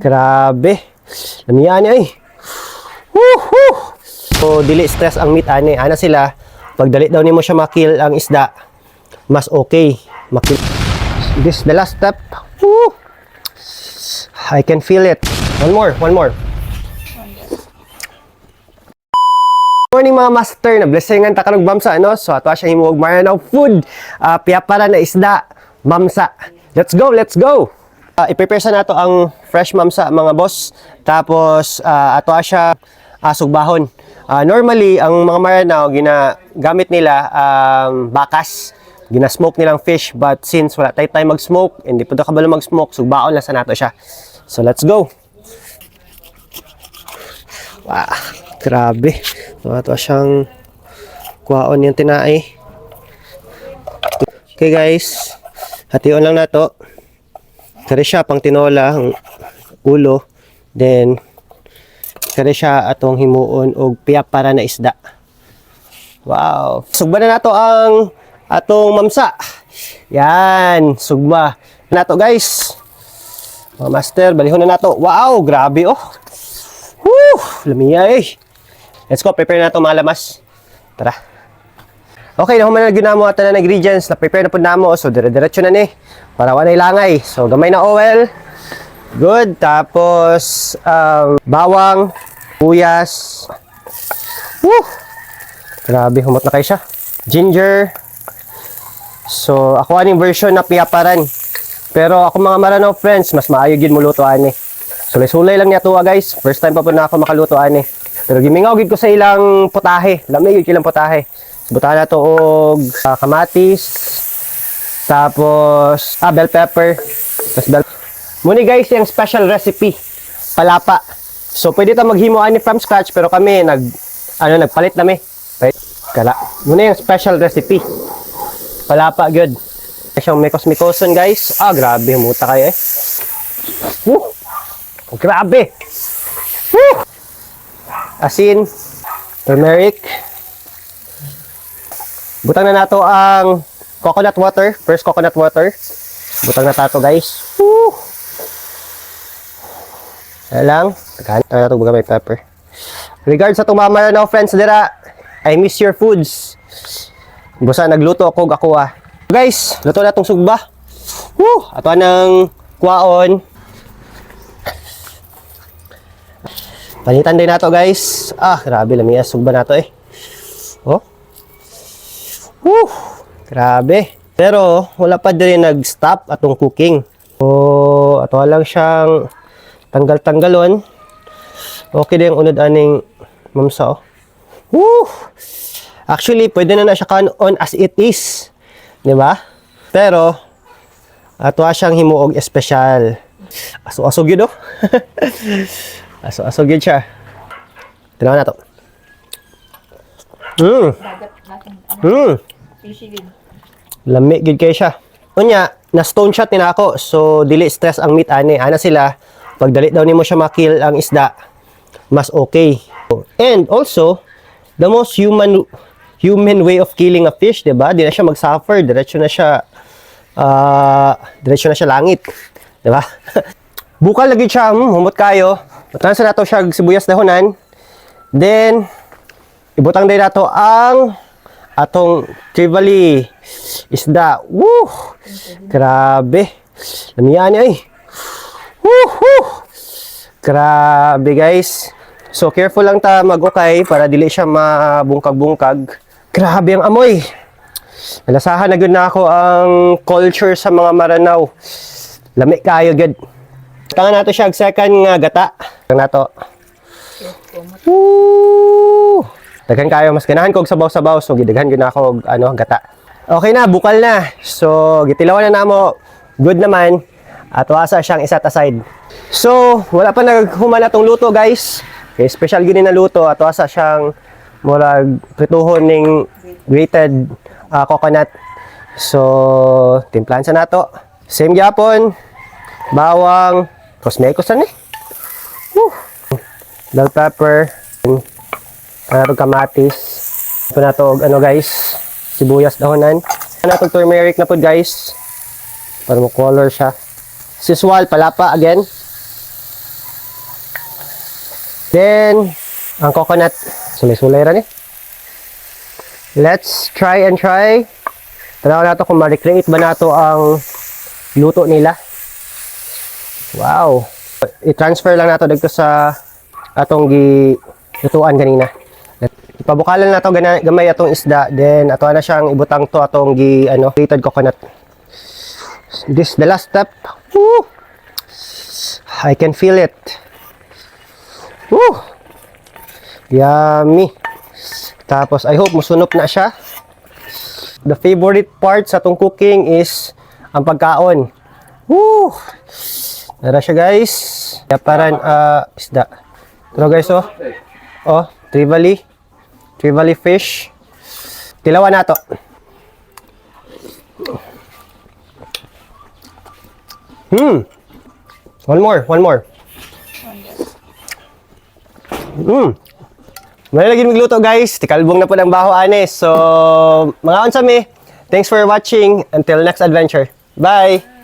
Grabe. Lamian ni ay. Woohoo! So dili stress ang meat ani. Ana sila, pag dali daw nimo siya makill ang isda, mas okay. Makill. This the last step. Woo! I can feel it. One more, one more. Morning, mga master, na blessingan ta karong mamsa, ano. So ato siya himuog Maranao food. Piyapara na isda, mamsa. Let's go, let's go. I-prepare sa nato ang fresh mamsa, mga boss. Tapos ato siya sugbahon. Normally ang mga Maranao, ginagamit nila bakas. Gina-smoke nilang fish, but since wala tayo time mag-smoke, hindi po kabalo mag-smoke, sugbaon lang sa nato siya. So let's go. Wow, grabe. Ato siyang kuhaon yung tinai. Okay guys, hation lang nato. Kare siya pang tinola ang ulo. Then kare siya atong himuon og piyapara na isda. Wow. Sugba na nato ang atong mamsa. Yan, sugba. Nato, guys. Mga master, balihon na nato. Wow, grabe oh. Woo! Lamiya eh. Let's go, prepare na ito, mga lamas. Tara. Okay, nahuman na gyud namo ato na ingredients, na prepare na pud namo. So dire-diretso na ni. Para wala langay. So gamay na oil. Good. Tapos bawang, sibuyas. Woo! Grabe, humot na kayo siya. Ginger. So ako aning version na piyaparan. Pero ako, mga Maranao friends, mas maayo gyud mo luto ani. Sulay-sulay lang niya tuwa, guys. First time pa po na ako makaluto ani. Pero gimingaw gid ko sa ilang putahe. Lami gid ilang putahe. So, butahan na to og kamatis. Tapos bell pepper. Tapos bell. Muni guys, yung special recipe. Palapa. So pwede ta maghimo ani from scratch, pero kami nag ano, nagpalit nami. Right? Kala. Muna yung special recipe. Palapa gyud. Siyang mekos-mekoson, guys. Ah, grabe, muta kayo eh. Woo! Oh, grabe! Woo! Asin, turmeric. Butang na nato ang coconut water. First, coconut water. Butang na tato, guys. Woo! Ayan lang. Daghan na nato gamay pepper. Regards sa itong mga Maranao friends dira. I miss your foods. Busa nagluto ako ako ah. Guys, luto na tong sugba. Woo! Ato ng kuwaon. Panitan din nato, guys. Ah, grabe lami sugba nato eh. Oh. Woo! Grabe. Pero wala pa din nag-stop atong cooking. So, ato lang siyang tanggal-tanggalon. Okay din ang unod aning mamsa oh. Woo! Actually, pwede na na siya kanon as it is. Di ba? Pero ato siyang himuog espesyal. Aso-aso gyud oh. Aso-aso gyud siya. Tinawan na to. Dagat natin, ano, fishy gid. Lami gyud kay siya. Unya, na stone shot ni nako. So dili stress ang meat ani. Ana sila, pag dali daw nimo siya makill ang isda, mas okay. And also, the most human human way of killing a fish, 'di ba? Di na siya mag-suffer, diretso na siya langit, 'di ba? Bukal lagi siya, humot kayo. Butangan sa nato siya og sibuyas dahonan. Then ibutang din nato ang atong trevally isda. Woo! Grabe. Lamian ay. Woo! Grabe, guys. So careful lang ta mag-ukay para dili siya mabungkag-bungkag. Grabe ang amoy. Nalasahan na gyud na ako ang culture sa mga Maranao. Lami kayo gyud. Tangan nato siya og second nga gata. Tangan nato. Woo! Daghan kayo, mas ganahan ko og sabaw-sabaw, so gidaghan gyud na ako og ano, gata. Okay na, bukal na. So gitilawan na namo. Good naman. At wasa siyang i-set aside. So, wala pa naghuman atong luto, guys. Okay, special gyud ni na luto at wasa siyang murag prituhon ning grated coconut. So, timplahan sa nato. Same gyapon. Bawang, kosmekos na ni. Woo! Bell pepper, nato kamatis. Ito na to, ano guys, sibuyas dahonan. Nato turmeric na po, guys. Para mo color siya. Siswal, palapa again. Then, ang coconut, sulay-sulay ra ni. Let's try and try. Tanaw nato kung ma-recreate ba nato ang luto nila. Wow. I-transfer lang nato dito sa atong gilutuan ganina. Ipabukalan nato gamay atong isda, then ato na siyang ibutang to atong gi ano, grated coconut. This the last step. Woo! I can feel it. Woo! Yummy. Tapos I hope musunop na siya. The favorite part sa atong cooking is ang pagkaon. Woo! Nara siya, guys. Paran isda. Pero guys, oh. Oh, trevally. Trevally fish. Tilawan nato. One more, one more. May lagi magluto, guys. Tikalbong na po ng baho ane. So, mga unsa mi. Thanks for watching. Until next adventure. Bye!